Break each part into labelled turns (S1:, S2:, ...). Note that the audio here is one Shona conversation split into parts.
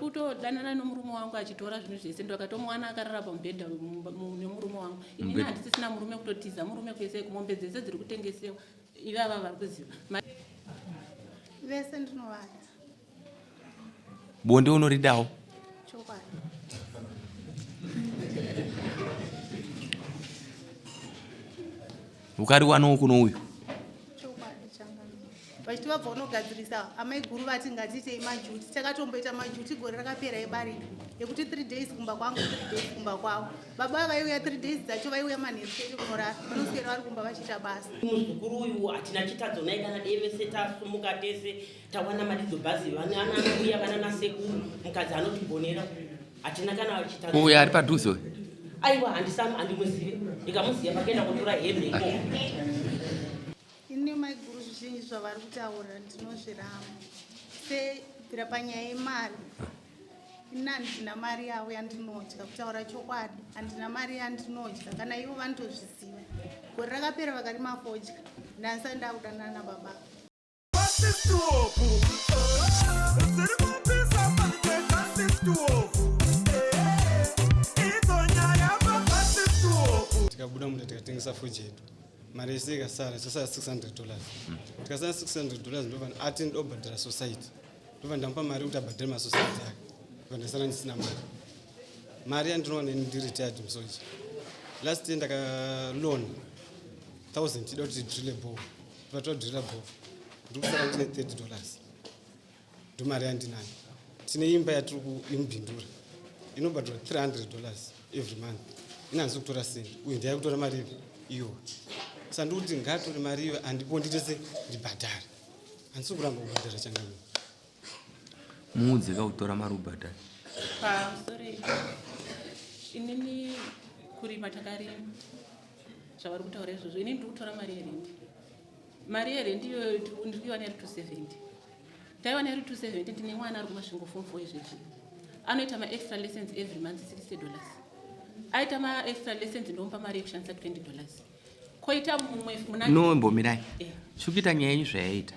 S1: kutodanana nomurume wangu achitora zvinhu zvese, ndakatomuwana akarara pamubhedha nemurume wangu. Inini handisisina murume, kutotiza murume kwese, mombe dzese dziri kutengesewa ivava vari kuziva.
S2: Vese ndinovada.
S3: Bonde unoridawo?
S2: Chokwadi.
S3: Ukariwanawo kuno uyu?
S2: Chokwadi changamire. Vachiti vabva unogadzirisa amaiguru vati ngatiitei majuti. Takatomboita majuti gore rakapera ebarika ekuti 3 days kumba kwangu 3 days kumba kwavo. Baba vaiuya 3 days dzacho vaiuya manheru chete kunorara. Vanoswera vari kumba vachiita basa.
S4: Muzukuru uyu hatina chitadzo naye kana dei vese tasumuka tese tawana mari dzobhazi vana mbuya vana nasekuru mukadzi anotigonera hatina kana chitadzo.
S3: Uyu ari padhuze uyu?
S4: Aiwa handisam handimuzive ndikamuziva pakaenda kutora hembe ikoko.
S2: Ini maiguru zvizhinji zvavari kutaura ndinozviramba. Sebvira panyaya yemari ini handina mari yavo yandinodya, kutaura chokwadi handina mari yandinodya, kana ivo vanotozviziva. Gore rakapera vakarima fodya, ndandisati ndakudanana nababa.
S5: Tikabuda munda tikatengesa fodya yedu, mari yese ikasara, chasara $600. Tikasara $600, ndobva ati ndobhadhara society, ndobva ndamupa mari kuti abhadhare masociety ake, ndobva ndasara ndisina mari. Mari yandinowana ini ndiri retired musoja. Last year ndakalona 1000 ida kuti tidrille ball, ndobva tadrilla ball, ndiri kusara ndine $30, ndomari yandinayo. Tine imba yatiri kuimbindura inobhadharwa $300 every month, ini handisi kutora sendi, uyu ndiye kutora mari iyo. Saka ndikuti ngaatore mari iyo andipo ndiite se ndibhadhare, handisi kuramba kubhadhara changamire.
S3: Muudze ka kutora mari ubhadhare.
S1: Pamusoro inini kurima takarima zvavari kutaura izvozvo, inini ndiri kutora mari yerendi. Mari yerendi iyoyo ndiri kuiwana iri 270, taiwana iri 270. Ndine mwana ari kuMasvingo form 4 izvezvi, anoita maextra lessons every month $60. Aita maextra lessons ndomupa mari yekushandisa $20. Koita mumwe muna
S3: No, mbomirai.
S1: Eh.
S3: Chikuita nyaya yenyu zvayaita,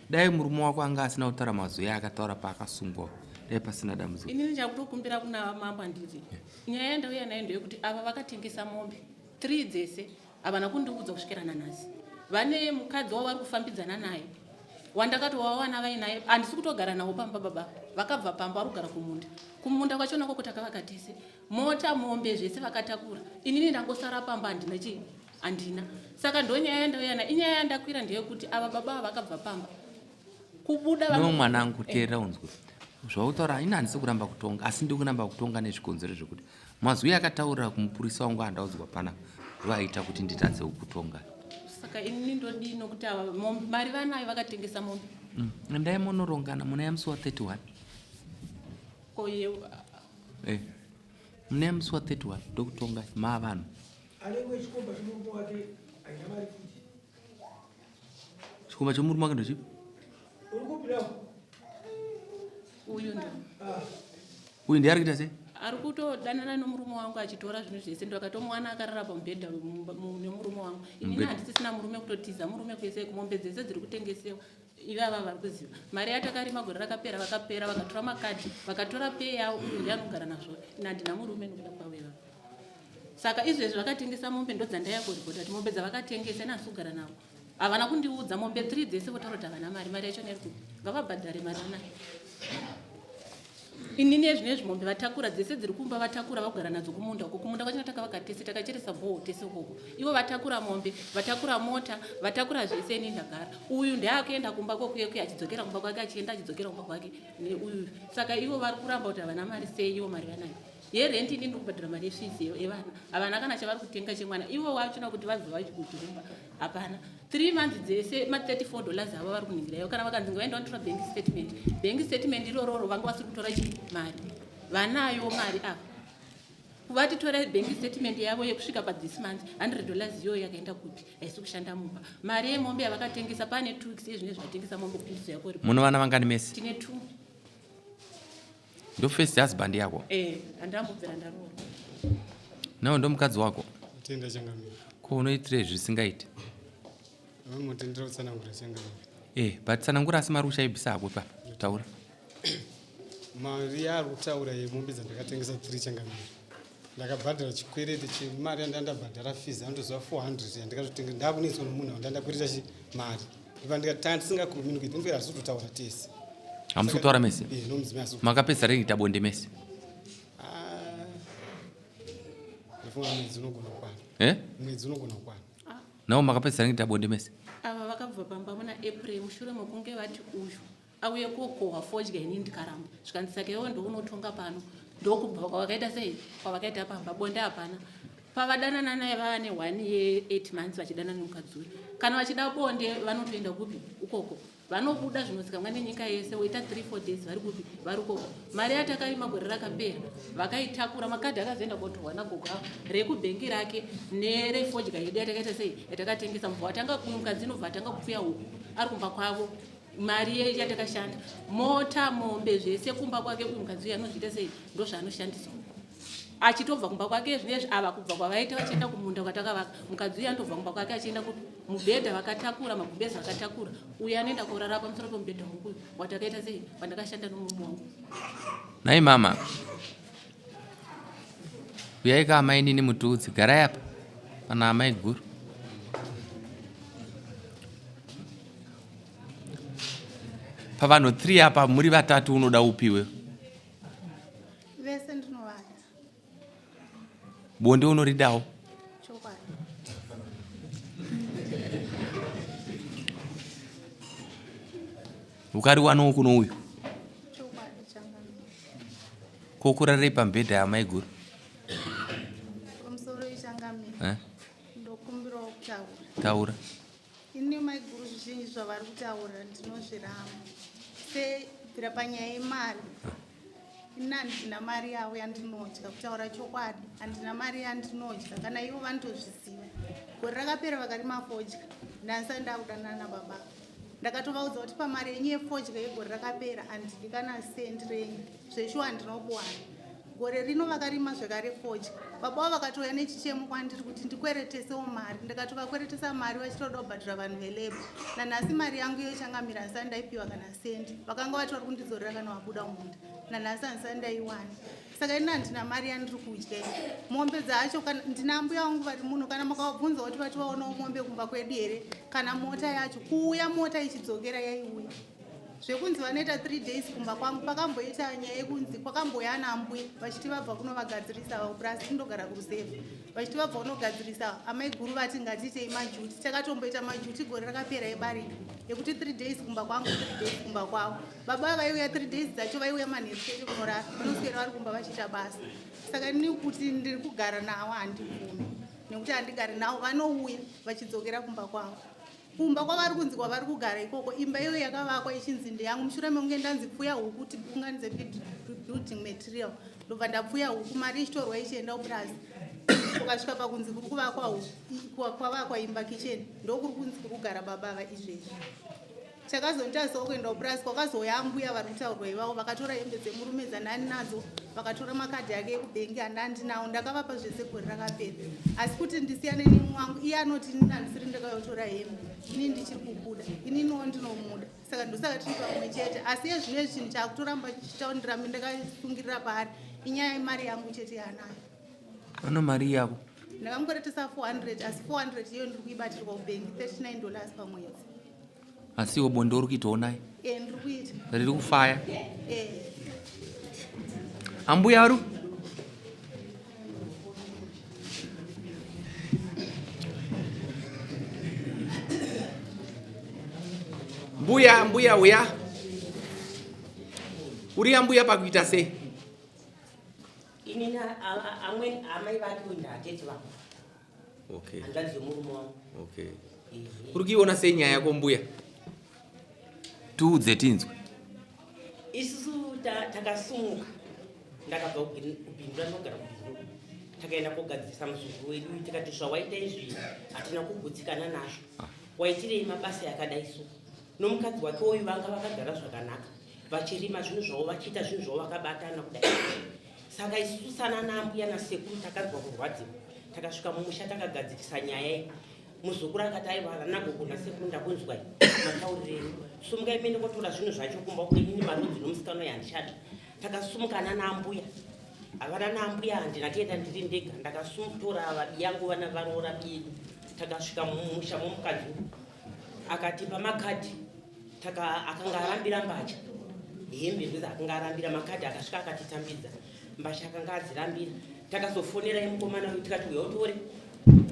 S3: dai murume wako anga asina kutaura mazwi aakataura paakasungwa, dai pasina dambudziko.
S1: Inini ndakutokumbira kuna mambo, handiti nyaya yandauya nayo ndeyekuti ava vakatengesa mombe 3 dzese, havana kundiudza kusvikira nanhasi. Vane mukadzi wavo vari kufambidzana naye wandakatovawana vainaye, handisi kutogara navo pamba. Baba vakabva pamba, vari kugara kumunda. Kumunda kwachona koko takavaka tese, mota, mombe zvese vakatakura, inini ndangosara pamba, handina chii, handina. Saka ndonyaya yandauya nayo, inyaya yandakwira ndeyekuti ava baba ava vakabva pamba kubuda
S3: No, mwanangu, teerera unzwe zvautaura. Ini handisi kuramba kutonga, asi ndiri kuramba kutonga nezvikonzero zvekuti mazwi akataurira kumupurisa wangu andaudzwa panapa vaita kuti nditadze kukutonga.
S1: Saka inini ndodii nokuti ava mari vanayo, vakatengesa mombe?
S3: Endai munorongana muna musi wa31.
S1: Ko ye
S3: Eh, muna musi wa31 ndokutonga maa vanhu.
S6: Anenge chikomba chomurume wake haina mari futi.
S3: Chikomba chomurume wake ndochipi?
S6: Uri kupi nawo?
S1: Uyu ndo
S3: Uyu ndiye ari kuita sei?
S1: Ari kutodanana nomurume wangu achitora zvinhu zvese, ndakatomuwana akarara pamubhedha nemurume wangu. Inini
S3: Mubhedha.
S1: handisisina murume, kutotiza murume kwese, mombe dzese dziri kutengesewa ivava vari kuziva. Mari yatakarima gore rakapera vakapera vakatora makadhi, vakatora pay yavo, uyu ndiye anogara nazvo. Ini handina murume nokuda kwavo ivava. Saka izvezvi vakatengesa mombe, ndodzandaiya kuripota kuti mombe dzavakatengesa, ini handisi kugara navo, havana kundiudza. Mombe 3 dzese votaura kuti havana mari, mari yacho iri kupi? Ngavabhadhare mari vanayo. Inini ezvinezvi mombe vatakura dzese dziri kumba, vatakura, vagara nadzo kumunda uko. Kumunda kwachona takavaka tese, takacheresa bhoho tese ukoko. Ivo vatakura mombe, vatakura mota, vatakura zvese, ini ndagara. Uyu ndeakuenda kumba kokuye kuye, achidzokera kumba kwake, achienda achidzokera kumba kwake neuyu. Saka ivo vari kuramba kuti havana mari sei, ivo mari vanayo yerenti? Ini ndiri kubhadhara mari yefees yevana, havana kana chavari kutenga chemwana. Ivo vachona kuti vabve vachikuti kumba hapana. 3 months dzese ma$34 avo vari kuningira ivo. Kana vakanzi ngavaenda vanotora bank statement, bank statement irororo vanga vasiri kutora chi mari, vanayo mari ava. Vatitora bank statement yavo yekusvika pathis month, $100 iyoyo yakaenda kupi? Haisi kushanda mumba. Mari yemombe yavakatengesa pane 2 weeks yezvine zvatengesa mombe kupindiso yako iri.
S3: Muno vana vangani mese?
S1: Tine two.
S3: Ndo first husband yako?
S1: Eh, handambobvira ndaroorwa.
S3: Nawo ndo mukadzi wako?
S5: Tenda changamire.
S3: Ko unoitirei zvisingaiti?
S5: Vamutendera kutsanangura changamire.
S3: Eh, but tsanangura, asi mari uchaibvisa hako ipapa, taura.
S5: Mari yaari kutaura yemombe dzandakatengesa 3 changamire. Ndakabhadhara chikwereti chemari yandandabhadhara fees anotoziva 400 yandikatotenga ndakunetswa nomunhu wandandakwereta chi mari. Ndibva ndikati tanga tisingacommunicate ndinofira hatisi kutotaura tese.
S3: Hamusi kutaura mese?
S5: Eh, nomudzimai asi.
S3: Makapedza rini kuita bonde mese?
S5: Ah, ndofunga mwedzi unogona kukwana.
S3: Eh?
S5: Mwedzi unogona kukwana.
S3: Nawo makapedza rini kuita bonde mese?
S1: Ava vakabva pamba muna April mushure mekunge vati uyu auye kokohwa fodya ini ndikaramba zvikanzi saka iwe ndounotonga pano ndokubva kwavakaita sei kwavakaita pamba bonde hapana pavadanana naye vava ne one year eight months vachidanana nemukadzi uyu kana vachida bonde vanotoenda kupi ukoko vanobuda zvinozikamwa nenyika yese woita 3 4 days vari kupi vari ukoko mari yatakarima gore rakapera vakaitakura makadhi akazoenda kotorwa nagogo avo rekubhengi rake nerefodya yedu yatakaita sei yatakatengesa mubva watanga mukadzi inobva atanga kupfuya huku ari kumba kwavo mari ye yatakashanda mota mombe zvese kumba kwake uyu mukadzi uyu anozviita sei ndozvaanoshandiswa achitobva kumba kwake zvinezvi ava kubva kwavaita vachienda kumunda kwatakavaka mukadzi uyu anotobva kumba kwake achienda kupi mubhedha vakatakura magumbezi vakatakura uyu anoenda korara pamusoro pemubhedha wangu uyu watakaita sei wandakashanda nomurume wangu.
S3: Nhai mama uyai ka amainini mutiudze garai apa pana amai guru. Pavanhu 3 apa muri vatatu unoda upi iwewe?
S2: Vese ndinovada.
S3: Bonde unoridawo?
S2: Chokwadi.
S3: Ukariwanawo kuno uyu?
S2: Chokwadi changamire.
S3: Ko kurarei pamubhedha yamaiguru?
S2: Pamusoro changamire.
S3: Eh?
S2: Ndokumbirawo kutaura.
S3: Taura.
S2: Ini maiguru zvizhinji zvavari kutaura ndinozviramba. Sebvira panyaya yemari. Ini handina mari yavo yandinodya kutaura chokwadi. Handina mari yandinodya kana ivo vanotozviziva. Gore rakapera vakarima fodya. Ndandisati ndakudanana nababa. Ndakatovaudza kuti pamari yenyu yefodya yegore rakapera handidi kana sendi renyu. Zveshuwa handina kuwana. Gore rino vakarima zvekare fodya. Baba vavo vakatouya nechichemo kwandiri kuti ndikweretesewo mari. Ndikatovakweretesa mari vachitoda kubhadhara vanhu velabor. Nanhasi mari yangu iyo changamire handisati ndaipiwa kana sendi. Vakanga vati vari kundidzorera kana vabuda mumunda. Nanhasi handisati ndaiwana. Saka ini handina mari yandiri kudya ini. Mombe dzacho kana ndina ambuya vangu vari muno kana makavabvunza kuti vati vaonawo mombe kumba kwedu here kana mota yacho kuuya mota ichidzokera yaiuya. Zvekunzi vanoita 3 days kumba kwangu pakamboita nyaya yekunzi kwakambouya ana ambuya vachiti vabva kunovagadzirisa vapurasi tindogara kuruzevha vachiti vabva kunogadzirisa amaiguru vati ngatiitei majuti takatomboita majuti gore rakapera ebarika yekuti 3 days kumba kwangu 3 days kumba kwavo baba vaiuya 3 days dzacho vaiuya manheru chete kunorara vanoswera vari kumba vachiita basa saka ini kuti ndiri kugara navo handibvumi nekuti handigari navo vanouya vachidzokera kumba kwavo Kumba kwavari kunzi kwavari kugara ikoko imba iyo yakavakwa ichinzi ndeyangu mushure mekunge ndanzi pfuya huku tiunganidze building material ndobva ndapfuya huku mari ichitorwa ichienda kupurazi ukasvika pakunzi kuri kuvakwa kwavakwa imba kitchen ndokuri kunzi kuri kugara baba ava izvezvi Chakazonditadzisa kuenda kupurazi kwakazouya ambuya vari kutaurwa ivavo vakatora hembe dzemurume dzandani nadzo vakatora makadhi ake ekubhengi andandinawo ndakavapa zvese gore rakapera asi kuti ndisiyane nemumwe wangu iye anoti inini handisiri ndakauya kutora hembe inini ndichiri kukuda ininiwo ndinomuda saka ndosaka tiri pamwe chete asi iye zvino izvi chinhu chaakutoramba chichitawo ndirambe ndakasungirira paari inyaya yemari yangu chete yaanayo.
S3: Ano mari yako?
S2: Ndakamukweretesa 400 asi 400 iyoyo ndiri kuibatirwa kubhengi 39 dollars pamwedzi.
S3: Asi iwe bonde uri kuitawo naye?
S2: Eh, ndiri kuita.
S3: Riri kufaya?
S2: Eh.
S3: Ambuya aru? Mbuya, mbuya uya. Uri ambuya pakuita sei?
S4: Inini amweni amai vake uyu ndaatete vangu.
S3: Okay.
S4: Hanzvadzi yomurume wangu.
S3: Okay. Uri kuiona sei nyaya yako mbuya? Tiudze tinzwe.
S4: Isusu takasumuka ndakabva kuBindura ndogara kuBindura takaenda kogadzirisa muzukuru wedu tikati zvawaita izvi hatina kugutsikana nazvo ah. waitirei mabasa yakadai so nomukadzi wake uyu vanga vakagara zvakanaka vachirima zvinhu zvavo vachiita zvinhu zvavo vakabatana kudai Saka isusu sanana ambuya nasekuru takanzwa kurwadziwa takasvika mumusha takagadzirisa nyaya iyi. Muzukuru akati aiwa vana gogo nasekuru ndakunzwai matauriro enyu. Sumukai muende kotora zvinhu zvacho kumba uko inini marudzi nomusikana uyu handichada. Takasumuka nana ambuya havana naambuya handina kuenda ndiri ndega ndakasutora vabiyangu vana varoora biyedu takasvika mumusha momukadzi akatipa makadhi taka akanga arambira mbatya hembe ndozi akanga arambira makadhi akasvika akatitambidza mbatya akanga adzirambira takazofonera yemukomana uyu tikati uya utore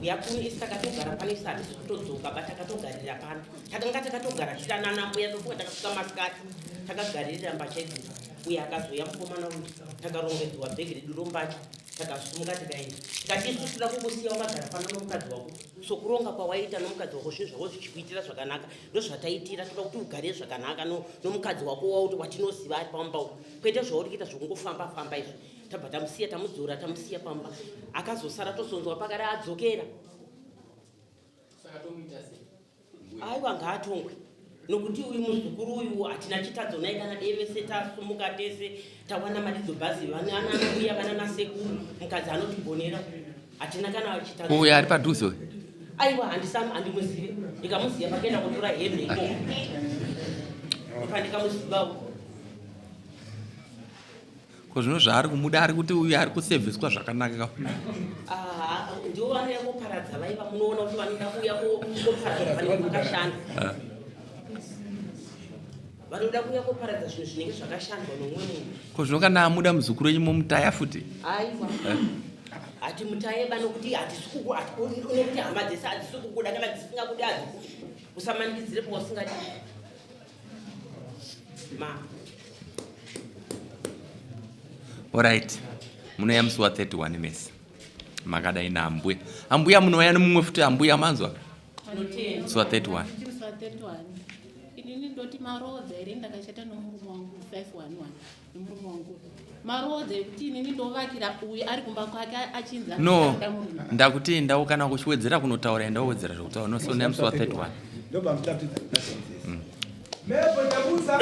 S4: uya kuno isi takatogara pano isi hatisi kutodzoka ba takatogarira pano takanga takatogara tiri anana mbuya tofunga takasvika masikati takagaririra mbatya idzi uye akazouya mukomana uyu takarongedzwa bhegi redu rombatya takasumuka tikaenda tikati isu tinoda kukusiya wakagara pano nomukadzi wako sokuronga kwawaita nomukadzi wako zvinhu zvako zvichikuitira zvakanaka ndozvataitira toda kuti ugare zvakanaka nomukadzi wako wauti watinoziva ari pamba uko kwete zvauri kuita zvokungofamba famba izvi tabva tamusiya tamudzora tamusiya pamba akazosara tosonzwa pakare adzokera aiwa ngaatongwe nokuti uyu muzukuru uyu hatina chitadzo naye kana dei vese tasumuka tese tawana mari dzobhazi vananambuya vana nasekuru mukadzi anotigonera hatina kana chitadzo
S3: uyu ari padhuze uyu
S4: aiwa handimuzive ndikamuziva pakaenda kutora hembe ikoko pandikamuzivawo
S3: Ko zvino zvaari kumuda ari kuti uyu ari kusevhiswa zvakanaka.
S4: Ah, ndivo vanouya koparadza vaiva munoona kuti vanoda kuuya koparadza panenge pakashanda. Ah. Vanoda kuuya koparadza zvinhu zvinenge zvakashandwa nomumwe munhu.
S3: Ko zvino kana amuda muzukuru wenyu momutaya futi?
S4: Aiwa. Eh. Hatimutaye ba nokuti hatisi nokuti hama dzese hadzisi kukuda kana dzisingakudi hadzikudi. Usamanikidzire pausingadi. Ma.
S3: Alright. Munouya musi wa 31 mese. Makadai naambuya. Ambuya munouya nemumwe futi ambuya manzwa? Musi wa 31.
S1: Musi wa 31. Inini ndoti maroodza here ndakachata nomurume wangu 511 nomurume wangu. Maroodza ekuti inini ndovakira uyu ari kumba kwake achinzi
S3: No. Ndakuti endawo kana kuchiwedzera kunotaura enda wowedzera zvekutaura. No so musi wa 31.
S6: Mebo Nyabusa.